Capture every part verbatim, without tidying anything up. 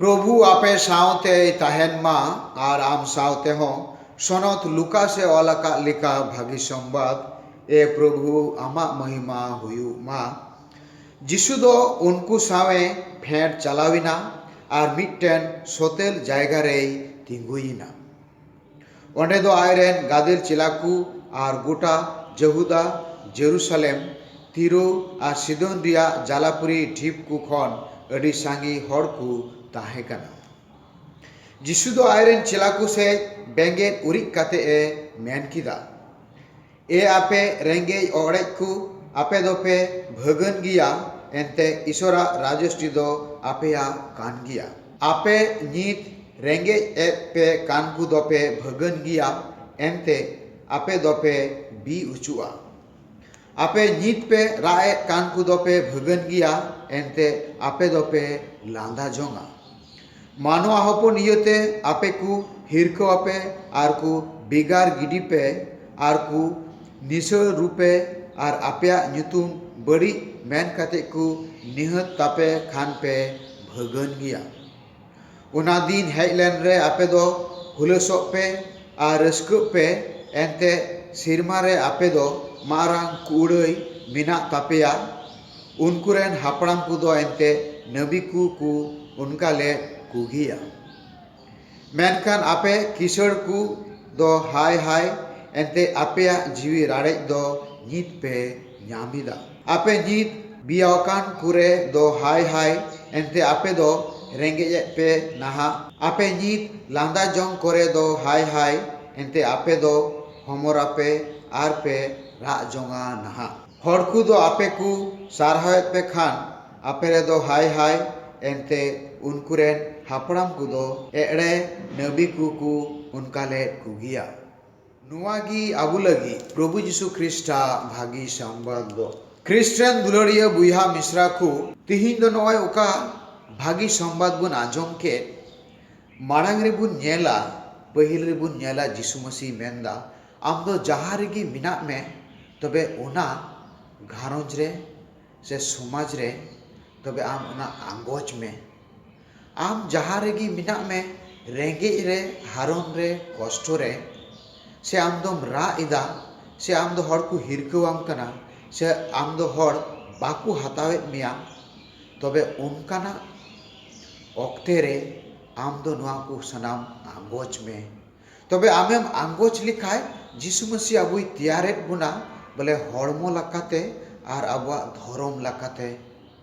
ᱯᱨᱚᱵᱷᱩ ᱟᱯᱮ ᱥᱟᱶᱛᱮᱭ ᱛᱟᱦᱮᱱ ᱢᱟ ᱟᱨ ᱟᱢ ᱥᱟᱶᱛᱮ ᱦᱚᱸ᱾ ᱥᱚᱱᱚᱛ ᱞᱩᱠᱟᱥ ᱮ ᱚᱞ ᱟᱠᱟᱫ ᱞᱮᱠᱟ ᱵᱷᱟᱹᱜᱤ ᱥᱚᱢᱵᱟᱫ᱾ ᱮ ᱯᱨᱚᱵᱷᱩ, ᱟᱢᱟᱜ ᱢᱚᱦᱤᱢᱟ ᱦᱩᱭᱩᱜ ᱢᱟ᱾ ᱡᱤᱥᱩ ᱫᱚ ᱩᱱᱠᱩ ᱥᱟᱶ ᱮ ᱯᱷᱮᱰ ᱪᱟᱞᱟᱣ ᱮᱱᱟ ᱟᱨ ᱢᱤᱫᱴᱮᱱ ᱥᱚᱛᱮᱞ ᱡᱟᱭᱜᱟ ᱨᱮᱭ ᱛᱤᱸᱜᱩᱭᱮᱱᱟ᱾ ᱚᱸᱰᱮ ᱫᱚ ᱟᱡ ᱨᱮᱱ ᱜᱟᱫᱮᱞ ᱪᱮᱞᱟ ᱠᱚ ᱟᱨ ᱜᱚᱴᱟ ᱡᱮᱦᱩᱫᱟ, ᱡᱮᱨᱩᱥᱟᱞᱮᱢ, ᱛᱤᱨᱳ ᱟᱨ ᱥᱤᱫᱳᱱ ᱨᱮᱭᱟᱜ ᱡᱟᱞᱟᱯᱩᱨᱤ ᱰᱷᱤᱯ ᱠᱚ ᱠᱷᱚᱱ ᱟᱹᱰᱤ ᱥᱟᱸᱜᱮ ᱦᱚᱲ ᱠᱚ ᱛᱟᱦᱮᱸ ᱠᱟᱱᱟ᱾ ᱡᱤᱥᱩ ᱫᱚ ᱟᱡ ᱨᱮᱱ ᱪᱮᱞᱟ ᱠᱚ ᱥᱮᱫ ᱵᱮᱸᱜᱮᱫ ᱩᱨᱤᱡ ᱠᱟᱛᱮ ᱮ ᱢᱮᱱ ᱠᱮᱫᱟ, ᱮ ᱟᱯᱮ ᱨᱮᱸᱜᱮᱡ ᱚᱲᱮᱡ ᱠᱚ, ᱟᱯᱮ ᱫᱚᱯᱮ ᱵᱷᱟᱹᱜᱟᱹᱱ ᱜᱮᱭᱟ, ᱮᱱᱛᱮ ᱤᱥᱚᱨᱟᱜ ᱨᱟᱡᱚᱥᱴᱤ ᱫᱚ ᱟᱯᱮᱭᱟᱜ ᱠᱟᱱ ᱜᱮᱭᱟ᱾ ᱟᱯᱮ ᱧᱤᱛ ᱨᱮᱸᱜᱮᱡ ᱮᱫ ᱯᱮ ᱠᱟᱱ ᱠᱚ ᱫᱚᱯᱮ ᱵᱷᱟᱹᱜᱟᱹᱱ ᱜᱮᱭᱟ, ᱮᱱᱛᱮ ᱟᱯᱮ ᱫᱚᱯᱮ ᱵᱤ ᱚᱪᱚᱜᱼᱟ᱾ ᱟᱯᱮ ᱧᱤᱛ ᱯᱮ ᱨᱟᱜ ᱮᱫ ᱠᱟᱱ ᱠᱚ ᱫᱚᱯᱮ ᱵᱷᱟᱹᱜᱟᱹᱱ ᱜᱮᱭᱟ, ᱮᱱᱛᱮ ᱟᱯᱮ ᱫᱚᱯᱮ ᱞᱟᱸᱫᱟ ᱡᱚᱝᱟ᱾ ᱢᱟᱱᱣᱟ ᱦᱚᱯᱚᱱ ᱤᱭᱟᱹᱛᱮ ᱟᱯᱮ ᱠᱚ ᱦᱤᱨᱠᱟᱹ ᱟᱯᱮ ᱟᱨ ᱠᱚ ᱵᱮᱜᱟᱨ ᱜᱤᱰᱤ ᱯᱮ ᱟᱨ ᱠᱚ ᱱᱤᱥᱟᱹᱲ ᱨᱩᱯᱮ ᱟᱨ ᱟᱯᱮᱭᱟᱜ ᱧᱩᱛᱩᱢ ᱵᱟᱹᱲᱤᱡ ᱢᱮᱱ ᱠᱟᱛᱮ ᱠᱚ ᱱᱤᱦᱟᱹᱛ ᱛᱟᱯᱮ ᱠᱷᱟᱱ ᱯᱮ ᱵᱷᱟᱹᱜᱟᱹᱱ ᱜᱮᱭᱟ᱾ ᱚᱱᱟ ᱫᱤᱱ ᱦᱮᱡ ᱞᱮᱱ ᱨᱮ ᱟᱯᱮ ᱫᱚ ᱦᱩᱞᱟᱹᱥᱚᱜ ᱯᱮ ᱟᱨ ᱨᱟᱹᱥᱠᱟᱹᱜ ᱯᱮ, ᱮᱱᱛᱮ ᱥᱮᱨᱢᱟ ᱨᱮ ᱟᱯᱮ ᱫᱚ ᱢᱟᱨᱟᱝ ᱠᱩᱲᱟᱹᱭ ᱢᱮᱱᱟᱜ ᱛᱟᱯᱮᱭᱟ᱾ ᱩᱱᱠᱩ ᱨᱮᱱ ᱦᱟᱯᱲᱟᱢ ᱠᱚᱫᱚ ᱮᱱᱛᱮ ᱱᱟᱹᱵᱤ ᱠᱚ ᱠᱚ ᱚᱱᱠᱟ ᱞᱮᱫ ᱠᱚᱜᱮᱭᱟ᱾ ᱢᱮᱱᱠᱷᱟᱱ ᱟᱯᱮ ᱠᱤᱥᱟᱹᱬ ᱠᱚ ᱫᱚ ᱦᱟᱭ ᱦᱟᱭ, ᱮᱱᱛᱮ ᱟᱯᱮᱭᱟᱜ ᱡᱤᱣᱤ ᱨᱟᱲᱮᱡ ᱫᱚ ᱧᱤᱛ ᱯᱮ ᱧᱟᱢ ᱮᱫᱟ᱾ ᱟᱯᱮ ᱧᱤᱛ ᱵᱤᱭᱟᱣᱠᱟᱱ ᱠᱚᱨᱮ ᱫᱚ ᱦᱟᱭ ᱦᱟᱭ, ᱮᱱᱛᱮ ᱟᱯᱮ ᱫᱚ ᱨᱮᱸᱜᱮᱡ ᱮᱫ ᱯᱮ ᱱᱟᱦᱟᱜ᱾ ᱟᱯᱮ ᱧᱤᱛ ᱞᱟᱸᱫᱟ ᱡᱚᱝ ᱠᱚᱨᱮ ᱫᱚ ᱦᱟᱭ ᱦᱟᱭ, ᱮᱱᱛᱮ ᱟᱯᱮ ᱫᱚ ᱦᱚᱢᱚᱨᱟᱯᱮ ᱟᱨ ᱯᱮ ᱨᱟᱜ ᱡᱚᱝᱟ ᱱᱟᱦᱟᱜ᱾ ᱦᱚᱲ ᱠᱚ ᱫᱚ ᱟᱯᱮ ᱠᱚ ᱥᱟᱨᱦᱟᱣᱮᱫ ᱯᱮ ᱠᱷᱟᱱ, ᱟᱯᱮ ᱨᱮᱫᱚ ᱦᱟᱭ ᱦᱟᱭ, ᱮᱱᱛᱮ ᱩᱱᱠᱩ ᱨᱮᱱ ᱦᱟᱯᱲᱟᱢ ᱠᱚᱫᱚ ᱮᱲᱮ ᱱᱟᱹᱵᱤ ᱠᱚ ᱠᱚ ᱚᱱᱠᱟ ᱞᱮᱫ ᱠᱚᱜᱮᱭᱟ᱾ ᱱᱚᱣᱟ ᱜᱮ ᱟᱵᱚ ᱞᱟᱹᱜᱤᱫ ᱯᱨᱚᱵᱷᱩ ᱡᱤᱥᱩ ᱠᱷᱨᱤᱥᱴᱟᱜ ᱵᱷᱟᱹᱜᱤ ᱥᱚᱢᱵᱟᱫ ᱫᱚ᱾ ᱠᱷᱨᱤᱥᱴᱟᱱ ᱫᱩᱞᱟᱹᱲᱤᱭᱟᱹ ᱵᱚᱭᱦᱟ ᱢᱤᱥᱨᱟ ᱠᱚ, ᱛᱤᱦᱤᱧ ᱫᱚ ᱱᱚᱜᱼᱚᱭ ᱚᱠᱟ ᱵᱷᱟᱹᱜᱤ ᱥᱚᱢᱵᱟᱫ ᱵᱚᱱ ᱟᱸᱡᱚᱢ ᱠᱮᱫ, ᱢᱟᱲᱟᱝ ᱨᱮᱵᱚᱱ ᱧᱮᱞᱟ, ᱯᱟᱹᱦᱤᱞ ᱨᱮᱵᱚᱱ ᱧᱮᱞᱟ ᱡᱤᱥᱩ ᱢᱟᱹᱥᱤ ᱢᱮᱱᱫᱟ, ᱟᱢ ᱫᱚ ᱡᱟᱦᱟᱸ ᱨᱮᱜᱮ ᱢᱮᱱᱟᱜ ᱢᱮ, ᱛᱚᱵᱮ ᱚᱱᱟ ᱜᱷᱟᱨᱚᱸᱡᱽ ᱨᱮ ᱥᱮ ᱥᱚᱢᱟᱡᱽ ᱨᱮ, ᱛᱚᱵᱮ ᱟᱢ ᱚᱱᱟ ᱟᱸᱜᱚᱪ ᱢᱮ᱾ ᱟᱢ ᱡᱟᱦᱟᱸ ᱨᱮᱜᱮ ᱢᱮᱱᱟᱜ ᱢᱮ, ᱨᱮᱸᱜᱮᱡ ᱨᱮ, ᱦᱟᱨᱚᱱ ᱨᱮ, ᱠᱚᱥᱴᱚ ᱨᱮ, ᱥᱮ ᱟᱢ ᱫᱚᱢ ᱨᱟᱜ ᱮᱫᱟ, ᱥᱮ ᱟᱢ ᱫᱚ ᱦᱚᱲ ᱠᱚ ᱦᱤᱨᱠᱟᱹᱣᱟᱢ ᱠᱟᱱᱟ, ᱥᱮ ᱟᱢ ᱫᱚ ᱦᱚᱲ ᱵᱟᱠᱚ ᱦᱟᱛᱟᱣᱮᱫ ᱢᱮᱭᱟ, ᱛᱚᱵᱮ ᱚᱱᱠᱟᱱᱟᱜ ᱚᱠᱛᱮ ᱨᱮ ᱟᱢ ᱫᱚ ᱱᱚᱣᱟ ᱠᱚ ᱥᱟᱱᱟᱢ ᱟᱸᱜᱚᱪ ᱢᱮ᱾ ᱛᱚᱵᱮ ᱟᱢᱮᱢ ᱟᱸᱜᱚᱪ ᱞᱮᱠᱷᱟᱡ, ᱡᱤᱥᱩ ᱢᱟᱹᱥᱤ ᱟᱵᱚᱭ ᱛᱮᱭᱟᱨᱮᱫ ᱵᱚᱱᱟ, ᱵᱚᱞᱮ ᱦᱚᱲᱢᱚ ᱞᱮᱠᱟᱛᱮ ᱟᱨ ᱟᱵᱚᱣᱟᱜ ᱫᱷᱚᱨᱚᱢ ᱞᱮᱠᱟᱛᱮ᱾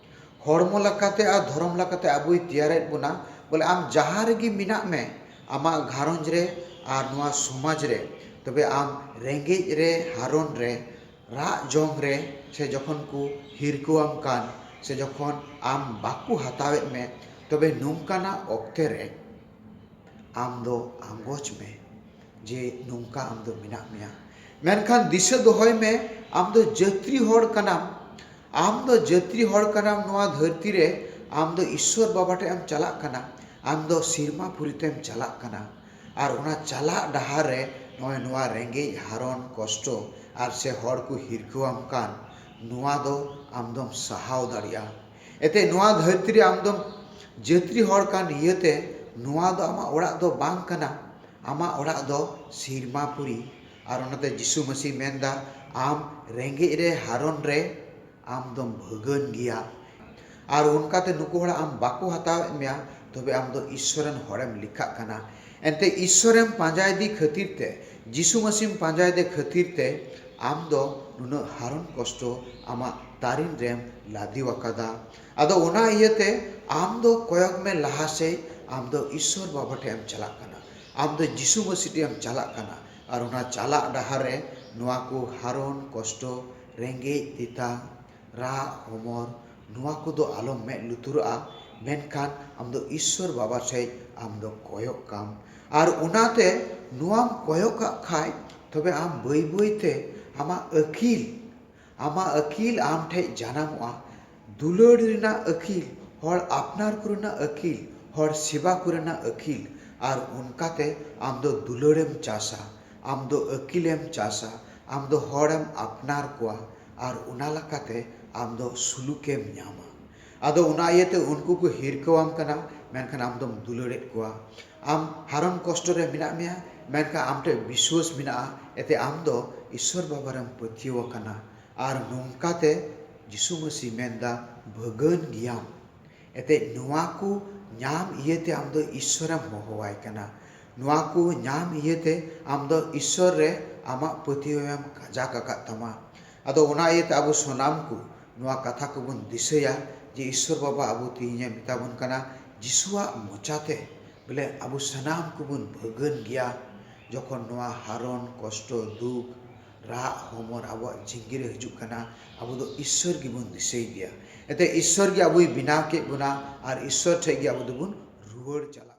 ᱦᱚᱲᱢᱚ ᱞᱮᱠᱟᱛᱮ ᱟᱨ ᱫᱷᱚᱨᱚᱢ ᱞᱮᱠᱟᱛᱮ ᱟᱵᱚᱭ ᱛᱮᱭᱟᱨᱮᱫ ᱵᱚᱱᱟ, ᱵᱚᱞᱮ ᱟᱢ ᱡᱟᱦᱟᱸ ᱨᱮᱜᱮ ᱢᱮᱱᱟᱜ ᱢᱮ, ᱟᱢᱟᱜ ᱜᱷᱟᱨᱚᱸᱡᱽ ᱨᱮ ᱟᱨ ᱱᱚᱣᱟ ᱥᱚᱢᱟᱡᱽ ᱨᱮ, ᱛᱚᱵᱮ ᱟᱢ ᱨᱮᱸᱜᱮᱡ ᱨᱮ, ᱦᱟᱨᱚᱱ ᱨᱮ, ᱨᱟᱜ ᱡᱚᱝ ᱨᱮ, ᱥᱮ ᱡᱚᱠᱷᱚᱱ ᱠᱚ ᱦᱤᱨᱠᱟᱹᱣᱟᱢ ᱠᱟᱱ, ᱥᱮ ᱡᱚᱠᱷᱚᱱ ᱟᱢ ᱵᱟᱠᱚ ᱦᱟᱛᱟᱣᱮᱫ ᱢᱮ, ᱛᱚᱵᱮ ᱱᱚᱝᱠᱟᱱᱟᱜ ᱚᱠᱛᱮ ᱨᱮ ᱟᱢ ᱫᱚ ᱟᱸᱜᱚᱪ ᱢᱮ ᱡᱮ ᱱᱚᱝᱠᱟ ᱟᱢ ᱫᱚ ᱢᱮᱱᱟᱜ ᱢᱮᱭᱟ᱾ ᱢᱮᱱᱠᱷᱟᱱ ᱫᱤᱥᱟᱹ ᱫᱚᱦᱚᱭ ᱢᱮ, ᱟᱢ ᱫᱚ ᱡᱟᱹᱛᱨᱤ ᱦᱚᱲ ᱠᱟᱱᱟᱢ᱾ ᱟᱢ ᱫᱚ ᱡᱟᱹᱛᱨᱤ ᱦᱚᱲ ᱠᱟᱱᱟᱢ ᱱᱚᱣᱟ ᱫᱷᱟᱹᱨᱛᱤ ᱨᱮ᱾ ᱟᱢ ᱫᱚ ᱤᱥᱥᱚᱨ ᱵᱟᱵᱟ ᱴᱷᱮᱱ ᱮᱢ ᱪᱟᱞᱟᱜ ᱠᱟᱱᱟ᱾ ᱟᱢ ᱫᱚ ᱥᱤᱨᱢᱟ ᱯᱩᱨᱤ ᱛᱮᱢ ᱪᱟᱞᱟᱜ ᱠᱟᱱᱟ᱾ ᱟᱨ ᱚᱱᱟ ᱪᱟᱞᱟᱜ ᱰᱟᱦᱟᱨ ᱨᱮ ᱱᱚᱜᱼᱚᱭ ᱱᱚᱣᱟ ᱨᱮᱸᱜᱮᱡ, ᱦᱟᱨᱚᱱ, ᱠᱚᱥᱴᱚ ᱟᱨ ᱥᱮ ᱦᱚᱲ ᱠᱚ ᱦᱤᱨᱠᱟᱹᱣᱟᱢ ᱠᱟᱱ, ᱱᱚᱣᱟ ᱫᱚ ᱟᱢ ᱫᱚᱢ ᱥᱟᱦᱟᱣ ᱫᱟᱲᱮᱭᱟᱜᱼᱟ᱾ ᱮᱱᱛᱮ ᱱᱚᱣᱟ ᱫᱷᱟᱹᱨᱛᱤ ᱨᱮ ᱟᱢ ᱫᱚᱢ ᱡᱟᱹᱛᱨᱤ ᱦᱚᱲ ᱠᱟᱱ ᱤᱭᱟᱹᱛᱮ ᱱᱚᱣᱟ ᱫᱚ ᱟᱢᱟᱜ ᱚᱲᱟᱜ ᱫᱚ ᱵᱟᱝ ᱠᱟᱱᱟ᱾ ᱟᱢᱟᱜ ᱚᱲᱟᱜ ᱫᱚ ᱥᱤᱨᱢᱟ ᱯᱩᱨᱤ᱾ ᱟᱨ ᱚᱱᱟᱛᱮ ᱡᱤᱥᱩ ᱢᱟᱹᱥᱤ ᱢᱮᱱᱫᱟ, ᱟᱢ ᱨᱮᱸᱜᱮᱡ ᱨᱮ, ᱦᱟᱨᱚᱱ ᱨᱮ ᱟᱢ ᱫᱚᱢ ᱵᱷᱟᱹᱜᱟᱹᱱ ᱜᱮᱭᱟ᱾ ᱟᱨ ᱚᱱᱠᱟᱛᱮ ᱱᱩᱠᱩ ᱦᱚᱲᱟᱜ ᱟᱢ ᱵᱟᱠᱚ ᱦᱟᱛᱟᱣᱮᱫ ᱢᱮᱭᱟ, ᱛᱚᱵᱮ ᱟᱢ ᱫᱚ ᱤᱥᱥᱚᱨ ᱨᱮᱱ ᱦᱚᱲᱮᱢ ᱞᱮᱠᱷᱟᱜ ᱠᱟᱱᱟ᱾ ᱮᱱᱛᱮ ᱤᱥᱥᱚᱨᱮᱢ ᱯᱟᱸᱡᱟᱭᱮᱫᱮ ᱠᱷᱟᱹᱛᱤᱨ ᱛᱮ, ᱡᱤᱥᱩ ᱢᱟᱹᱥᱤᱢ ᱯᱟᱸᱡᱟᱭᱮᱫᱮ ᱠᱷᱟᱹᱛᱤᱨ ᱛᱮ ᱟᱢ ᱫᱚ ᱱᱩᱱᱟᱹᱜ ᱦᱟᱨᱚᱱ ᱠᱚᱥᱴᱚ ᱟᱢᱟᱜ ᱛᱟᱨᱤᱱ ᱨᱮᱢ ᱞᱟᱫᱮᱣ ᱟᱠᱟᱫᱟ᱾ ᱟᱫᱚ ᱚᱱᱟ ᱤᱭᱟᱹᱛᱮ ᱟᱢ ᱫᱚ ᱠᱚᱭᱚᱜ ᱢᱮ ᱞᱟᱦᱟ ᱥᱮᱫ, ᱟᱢ ᱫᱚ ᱤᱥᱥᱚᱨ ᱵᱟᱵᱟ ᱴᱷᱮᱱ ᱮᱢ ᱪᱟᱞᱟᱜ ᱠᱟᱱᱟ, ᱟᱢ ᱫᱚ ᱡᱤᱥᱩ ᱢᱟᱹᱥᱤ ᱴᱷᱮᱱ ᱮᱢ ᱪᱟᱞᱟᱜ ᱠᱟᱱᱟ᱾ ᱟᱨ ᱚᱱᱟ ᱪᱟᱞᱟᱜ ᱰᱟᱦᱟᱨ ᱨᱮ ᱱᱚᱣᱟ ᱠᱚ ᱦᱟᱨᱚᱱ ᱠᱚᱥᱴᱚ, ᱨᱮᱸᱜᱮᱡ ᱛᱮᱛᱟᱝ, ᱨᱟᱜ ᱦᱚᱢᱚᱨ, ᱱᱚᱣᱟ ᱠᱚᱫᱚ ᱟᱞᱚᱢ ᱢᱮᱫ ᱞᱩᱛᱩᱨᱟᱜᱼᱟ᱾ ᱢᱮᱱᱠᱷᱟᱱ ᱟᱢ ᱫᱚ ᱤᱥᱥᱚᱨ ᱵᱟᱵᱟ ᱴᱷᱮᱡ ᱟᱢ ᱫᱚ ᱠᱚᱭᱚᱜ ᱠᱟᱢ᱾ ᱟᱨ ᱚᱱᱟᱛᱮ ᱱᱚᱣᱟᱢ ᱠᱚᱭᱚᱜ ᱠᱟᱜ ᱠᱷᱟᱡ, ᱛᱚᱵᱮ ᱟᱢ ᱵᱟᱹᱭ ᱵᱟᱹᱭ ᱛᱮ ᱟᱢᱟᱜ ᱟᱹᱠᱤᱞ, ᱟᱢᱟᱜ ᱟᱹᱠᱤᱞ ᱟᱢ ᱴᱷᱮᱡ ᱡᱟᱱᱟᱢᱚᱜᱼᱟ᱾ ᱫᱩᱞᱟᱹᱲ ᱨᱮᱱᱟᱜ ᱟᱹᱠᱤᱞ, ᱦᱚᱲ ᱟᱯᱱᱟᱨ ᱠᱚᱨᱮᱱᱟᱜ ᱟᱹᱠᱤᱞ, ᱦᱚᱲ ᱥᱮᱵᱟ ᱠᱚᱨᱮᱱᱟᱜ ᱟᱹᱠᱤᱞ᱾ ᱟᱨ ᱚᱱᱠᱟᱛᱮ ᱟᱢ ᱫᱚ ᱫᱩᱞᱟᱹᱲᱮᱢ ᱪᱟᱥᱟ, ᱟᱢ ᱫᱚ ᱟᱹᱠᱤᱞᱮᱢ ᱪᱟᱥᱟ, ᱟᱢ ᱫᱚ ᱦᱚᱲᱮᱢ ᱟᱯᱱᱟᱨ ᱠᱚᱣᱟ᱾ ᱟᱨ ᱚᱱᱟ ᱞᱮᱠᱟᱛᱮ ᱟᱢ ᱫᱚ ᱥᱩᱞᱩᱠᱮᱢ ᱧᱟᱢᱟ᱾ ᱟᱫᱚ ᱚᱱᱟ ᱤᱭᱟᱹᱛᱮ ᱩᱱᱠᱩ ᱠᱚ ᱦᱤᱨᱠᱟᱹᱣᱟᱢ ᱠᱟᱱᱟ, ᱢᱮᱱᱠᱷᱟᱱ ᱟᱢ ᱫᱚᱢ ᱫᱩᱞᱟᱹᱲᱮᱫ ᱠᱚᱣᱟ᱾ ᱟᱢ ᱦᱟᱨᱚᱱ ᱠᱚᱥᱴᱚ ᱨᱮ ᱢᱮᱱᱟᱜ ᱢᱮᱭᱟ, ᱢᱮᱱᱠᱷᱟᱱ ᱟᱢ ᱴᱷᱮᱱ ᱵᱤᱥᱣᱟᱹᱥ ᱢᱮᱱᱟᱜᱼᱟ, ᱮᱱᱛᱮ ᱟᱢ ᱫᱚ ᱤᱥᱥᱚᱨ ᱵᱟᱵᱟ ᱨᱮᱢ ᱯᱟᱹᱛᱭᱟᱹᱣ ᱟᱠᱟᱱᱟ᱾ ᱟᱨ ᱱᱚᱝᱠᱟᱛᱮ ᱡᱤᱥᱩ ᱢᱟᱹᱥᱤ ᱢᱮᱱᱫᱟ, ᱵᱷᱟᱹᱜᱟᱹᱱ ᱜᱮᱭᱟᱢ᱾ ᱮᱱᱛᱮ ᱱᱚᱣᱟ ᱠᱚ ᱧᱟᱢ ᱤᱭᱟᱹᱛᱮ ᱟᱢ ᱫᱚ ᱤᱥᱥᱚᱨᱮᱢ ᱦᱚᱦᱚᱣᱟᱭ ᱠᱟᱱᱟ᱾ ᱱᱚᱣᱟ ᱠᱚ ᱧᱟᱢ ᱤᱭᱟᱹᱛᱮ ᱟᱢ ᱫᱚ ᱤᱥᱥᱚᱨ ᱨᱮ ᱟᱢᱟᱜ ᱯᱟᱹᱛᱭᱟᱹᱣ ᱮᱢ ᱠᱟᱡᱟᱠ ᱟᱠᱟᱫ ᱛᱟᱢᱟ᱾ ᱟᱫᱚ ᱚᱱᱟ ᱤᱭᱟᱹᱛᱮ ᱟᱵᱚ ᱥᱟᱱᱟᱢ ᱠᱚ ᱱᱚᱣᱟ ᱠᱟᱛᱷᱟ ᱠᱚᱵᱚᱱ ᱫᱤᱥᱟᱹᱭᱟ ᱡᱮ ᱤᱥᱥᱚᱨ ᱵᱟᱵᱟ ᱟᱵᱚ ᱛᱮᱦᱮᱧᱮ ᱢᱮᱛᱟ ᱵᱚᱱ ᱠᱟᱱᱟ, ᱡᱤᱥᱩᱣᱟᱜ ᱢᱚᱪᱟᱛᱮ ᱵᱚᱞᱮ ᱟᱵᱚ ᱥᱟᱱᱟᱢ ᱠᱚᱵᱚᱱ ᱵᱷᱟᱹᱜᱟᱹᱱ ᱜᱮᱭᱟ᱾ ᱡᱚᱠᱷᱚᱱ ᱱᱚᱣᱟ ᱦᱟᱨᱚᱱ, ᱠᱚᱥᱴᱚ, ᱫᱩᱠ, ᱨᱟᱜ, ᱦᱚᱢᱚᱨ ᱟᱵᱚᱣᱟᱜ ᱡᱤᱸᱫᱜᱤ ᱨᱮ ᱦᱤᱡᱩᱜ ᱠᱟᱱᱟ, ᱟᱵᱚ ᱫᱚ ᱤᱥᱥᱚᱨ ᱜᱮᱵᱚᱱ ᱫᱤᱥᱟᱹᱭ ᱜᱮᱭᱟ᱾ ᱮᱱᱛᱮ ᱤᱥᱥᱚᱨ ᱜᱮ ᱟᱵᱚᱭ ᱵᱮᱱᱟᱣ ᱠᱮᱫ ᱵᱚᱱᱟ ᱟᱨ ᱤᱥᱥᱚᱨ ᱴᱷᱮᱡ ᱜᱮ ᱟᱵᱚ ᱫᱚᱵᱚᱱ ᱨᱩᱣᱟᱹᱲ ᱪᱟᱞᱟᱜ